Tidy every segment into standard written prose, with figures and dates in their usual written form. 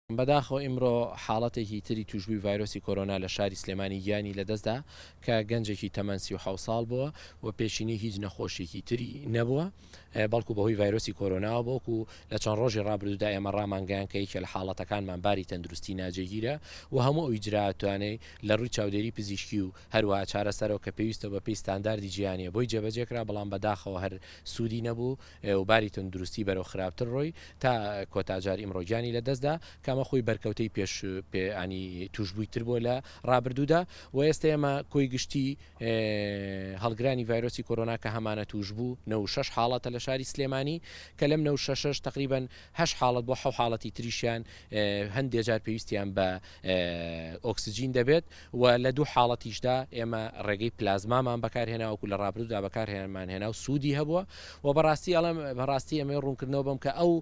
بەداخەوە ئیمڕۆ حاڵەتێکی تری توشبووی ڤایرۆسی کۆرۆنا لە شاری سلێمانی گیانی لەدەستدا کە گەنجێکی تەمەن 37 ساڵ بووە و پێشینەی هیچ نەخۆشیەکی تری نەبووە بەڵکو بەهۆی ڤایرۆسی کۆرۆناوە بۆکو لە چەند ڕۆژی ڕابردوودا ئێمە ڕامانگەیان کە یەکێ لە حاڵەتەکانمان باری تەندروستی ناجێگیرە و هەموو ئەو ئیجرائاتانەی لە ڕووی چاودێری پزیشکی و هەروەها چارەسەرەوە کە پێویستە بەپێی ستانداردی جیهانیە بۆی جێبەجێکرا بەڵام بەداخەوە هەر سوودی نەبوو و باری تەندروستی بەرەو خراپتر ڕۆی تا کۆتا جار ئیمڕۆ گیانی لە دەست دا کە ئەمە خۆی بەرکەوتەی پێش پێ ینی توشبووی تر بووە لە ڕابردوودا و ئێستا ئێمە کۆی گشتی هەڵگرانی ڤایرۆسی کۆرۆنا کە هەمانە توشبوو 96 حاڵەتە لە شاری سلێمانی کە لەم 96 تقریبا هەشت حاڵەت بۆ حەو حاڵەتی تریشیان هەندێ جار پێویستیان بە ئۆکسجین دەبێت و لە دوو حاڵەتیشدا ئێمە ڕێگەی پلازمامان بەکارهێنا وەکو لە ڕابردوودا بەکارهێنمان هێنا و سوودی هەبووە و بەڕاستی ئەڵێم بەڕاستی ئەمەی ڕوونکردنەوە بم کە ئەو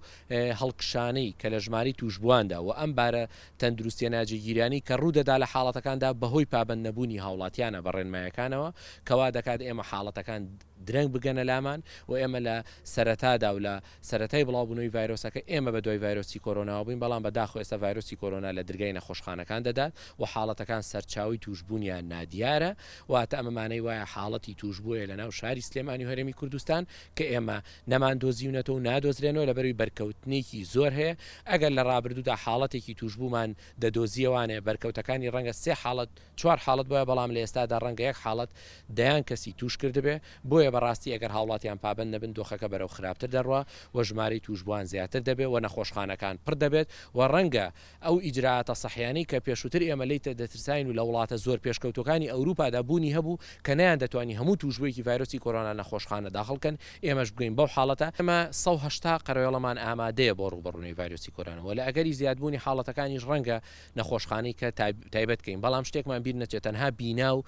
هەڵکشانەی کە لە ژمارەی تووشبوواندا و ئەم بارە تەندروستیە ناجێگیرانەی کە ڕوودەدا لە حاڵەتەکاندا بەهۆی پابەند نەبوونی هاوڵاتیانە بە ڕێنمایەکانەوە کەوا دەکات ئێمە حاڵەتەکان درەنگ بگەنە لامان و ئێمە لە سەرەتادا و لە سەرەتای بڵاوبوونەوەی ڤایرۆسەکە ئێمە بە دوای ڤایرۆسی کۆرۆناوە بووین، بەڵام بە داخەوە ئێستا ڤایرۆسی کۆرۆنا لە درگای نەخۆشخانەکان دەدات و حاڵەتەکان سەرچاوەی تووشبوونیان نادیارە، واتە ئەمە مانای وایە حاڵەتی تووشبوو هەیە لەناو شاری سلێمانی و هەرێمی کوردستان کە ئێمە نەماندۆزیونەتەوە و نادۆزرێنەوە لەبەرئەوەی بەرکەوتنێکی زۆر هەیە، ئەگەر لە ڕابردوودا حاڵەتێکی تووشبوومان دەدۆزییەوانێ بەرکەوتەکانی ڕەنگە سێ حاڵەت چوار حاڵەت بوایە بەڵام لە ئێستادا ڕەنگە یەک حاڵەت دەیان کەسی توش کردبێ، بۆیە بەڕاستی ئەگەر هاوڵاتیان پابەند نەبن دۆخەکە بەرەو خراپتر دەڕوا و ژمارەی توشبوان زیاتر دەبێ و نەخۆشخانەکان پڕ دەبێت و ڕەنگە ئەو ئیجرائاتە سەحیانەی کە پێشوتر ئێمە لێی دەترساین و لە وڵاتە زۆر پێشکەوتوەکانی ئەوروپادا بوونی هەبوو کە نەیاندەتوانی هەموو توشبوویەکی ڤایرۆسی کۆرۆنا نەخۆشخانە داخڵ کەن ئێمەش بگەین بەو حاڵەتە. ئێمە 180 قەرەوێڵەمان ئامادەیە بۆ ڕووبەڕوونەوەی ڤایرۆسی کۆرۆنا و لە ئەگەری زیادبوونی حاڵەتەکانیش ڕەنگە نەخۆشخانەی کە تایبەت کەین بەڵام شتێکمان بیر نەچێت تەنها بینا و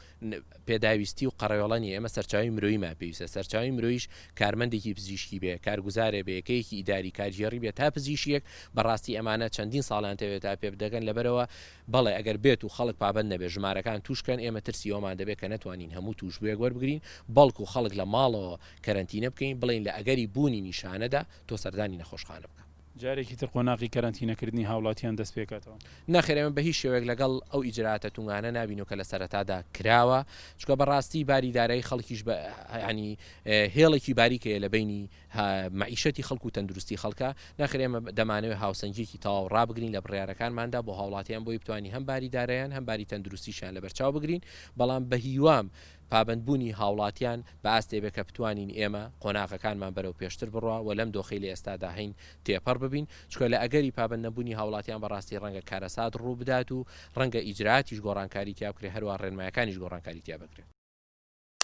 پێداویستی و قەرەوێڵە نیە ئێمە سەرچاوی مرۆییمان پێویستە سەرچاوی مرۆیش کارمەندێکی پزیشکی بێ کارگوزارێ بێ یەکەیەکی ئیداری کارگێڕی بێ تا پزیشیەک بەڕاستی ئەمانە چەندین ساڵیان تەوێت تا پێ بدەگەن لەبەرەوە بەڵێ ئەگەر بێت و خەڵک پابەند نەبێ ژمارەکان توشکەن ئێمە ترسی ئەومان دەبێت کە نەتوانین هەموو توشبوویەک وەربگرین بەڵکو خەڵک لە ماڵەوە کەرەنتینە بکەین بڵێین لە ئەگەری بوونی نیشانەدا تۆ سەردانی نەخۆشخانە بکە. جارێکی تر قۆناغی کەرەنتینەکردنی هاوڵاتیان دەستپێکاتەوە؟ نەخێر ئێمە بەهیچ شێوەیەک لەگەڵ ئەو ئیجرائاتە تونگانە نابین و کە لە سەرەتادا کراوە چونکە بەڕاستی باری دارایی خەڵکیش بە یانی هێڵێکی باریک هەیە لە بەینی مەعیشەتی خەڵک و تەندروستی خەڵکە نەخێر ئێمە دەمانەوێت هاوسەنگیەکی تەواو ڕابگرین لە بڕیارەکانماندا بۆ هاوڵاتیان بۆی بتوانین هەم باری دارایان هەم باری تەندروستیشیان لەبەرچاو بگرین بەڵام بەهیوام پابەندبوونی هاوڵاتیان بە ئاستێ بێ کە بتوانین ئێمە قۆناغەکانمان بەرەو پێشتر بڕوا و لەم دۆخەی لە ئێستادا هەین تێپەڕ ببین، چونکە لە ئەگەری پابەند نەبوونی هاوڵاتیان بە ڕاستی ڕەنگە کارەسات ڕوو بدات و ڕەنگە ئیجرائاتیش گۆڕانکاری تیا بکرێ هەروا ڕێنمایەکانیش گۆڕانکاری تیا بکرێ.